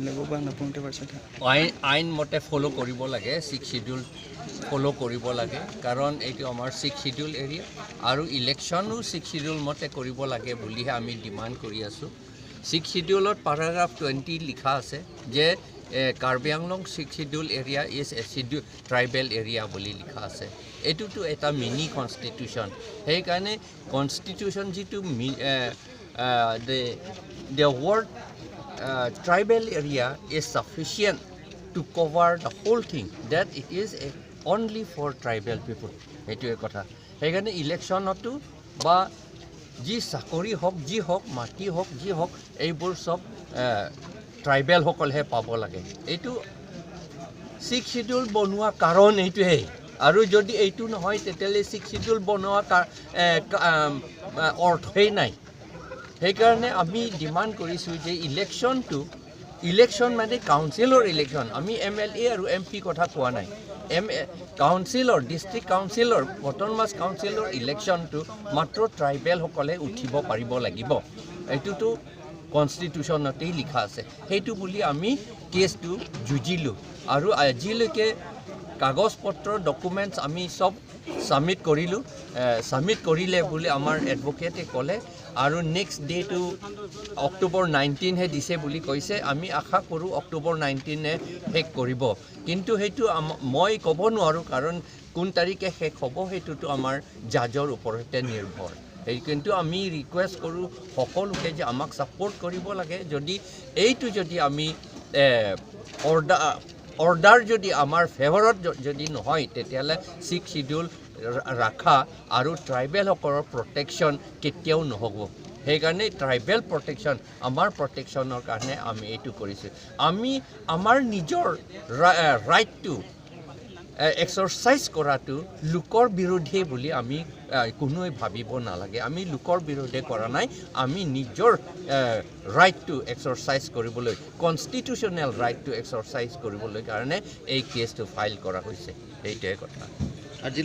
ল'ব বা নপওঁতে পাৰ্চেণ্ট। আইন মতে ফ'ল' কৰিব লাগে, ছিক্স চিডিউল ফ'ল' কৰিব লাগে, কাৰণ এইটো আমাৰ ছিক্স চিডিউল এৰিয়া আৰু ইলেকশ্যনো ছিক্স চিডিউল মতে কৰিব লাগে বুলিহে আমি ডিমাণ্ড কৰি আছোঁ। ছিক্স চিডিউলত পেৰাগ্ৰাফ 20 লিখা আছে যে Karbi Anglong Sixth Schedule area is a schedule tribal area বুলি লিখা আছে। এইটোতো এটা মিনি কনষ্টিটিউশ্যন। সেইকাৰণে কনষ্টিটিউশ্যন যিটো the word tribal area is sufficient to cover the whole thing, that it is a only for tribal people. সেইটোৱে কথা। সেইকাৰণে ইলেকশ্যনতো বা যি চাকৰি হওক, যি হওক, মাটি হওক, যি হওক, এইবোৰ চব ট্ৰাইবেলসকলেহে পাব লাগে। এইটো ছিক্স চিডিউল বনোৱা কাৰণ এইটোৱেই। আৰু যদি এইটো নহয়, তেতিয়াহ'লে ছিক্স চিডিউল বনোৱা অৰ্থই নাই। সেইকাৰণে আমি ডিমাণ্ড কৰিছোঁ যে ইলেকশ্যনটো, ইলেকশ্যন মানে কাউন্সিলৰ ইলেকশ্যন, আমি এমএলএ আৰু এমপি কথা কোৱা নাই। M A counsellor, district counsellor, autonomous কাউন্সিলৰ ইলেকশ্যনটো মাত্ৰ ট্ৰাইবেলসকলে উঠিব পাৰিব লাগিব। এইটোতো কনষ্টিটিউশ্যনতেই লিখা আছে। সেইটো বুলি আমি কেছটো যুঁজিলোঁ আৰু আজিলৈকে কাগজ পত্ৰ, ডকুমেণ্টছ আমি চব ছাবমিট কৰিলোঁ। ছাবমিট কৰিলে বুলি আমাৰ এডভকেটে ক'লে আৰু নেক্সট ডেটো অক্টোবৰ 19হে দিছে বুলি কৈছে। আমি আশা কৰোঁ অক্টোবৰ 19এ শেষ কৰিব, কিন্তু সেইটো মই ক'ব নোৱাৰোঁ, কাৰণ কোন তাৰিখে শেষ হ'ব সেইটোতো আমাৰ জাজৰ ওপৰতে নিৰ্ভৰ। সেই কিন্তু আমি ৰিকুৱেষ্ট কৰোঁ সকলোকে যে আমাক ছাপৰ্ট কৰিব লাগে। যদি এইটো যদি আমি অৰ্ডাৰ যদি আমাৰ ফেভাৰত যদি নহয়, তেতিয়াহ'লে ছিক্স চিডিউল ৰাখা আৰু ট্ৰাইবেলসকলৰ প্ৰটেকশ্যন কেতিয়াও নহ'ব। সেইকাৰণে ট্ৰাইবেল প্ৰটেকশ্যন, আমাৰ প্ৰটেকশ্যনৰ কাৰণে আমি এইটো কৰিছোঁ। আমি আমাৰ নিজৰ ৰাইটটো এক্সাৰচাইজ কৰাটো লোকৰ বিৰুদ্ধে বুলি আমি কোনোৱে ভাবিব নালাগে। আমি লোকৰ বিৰুদ্ধে কৰা নাই। আমি নিজৰ ৰাইটটো এক্সাৰচাইজ কৰিবলৈ, কনষ্টিটিউশ্যনেল ৰাইটটো এক্সাৰচাইজ কৰিবলৈ কাৰণে এই কেছটো ফাইল কৰা হৈছে। সেইটোৱে কথা। আজি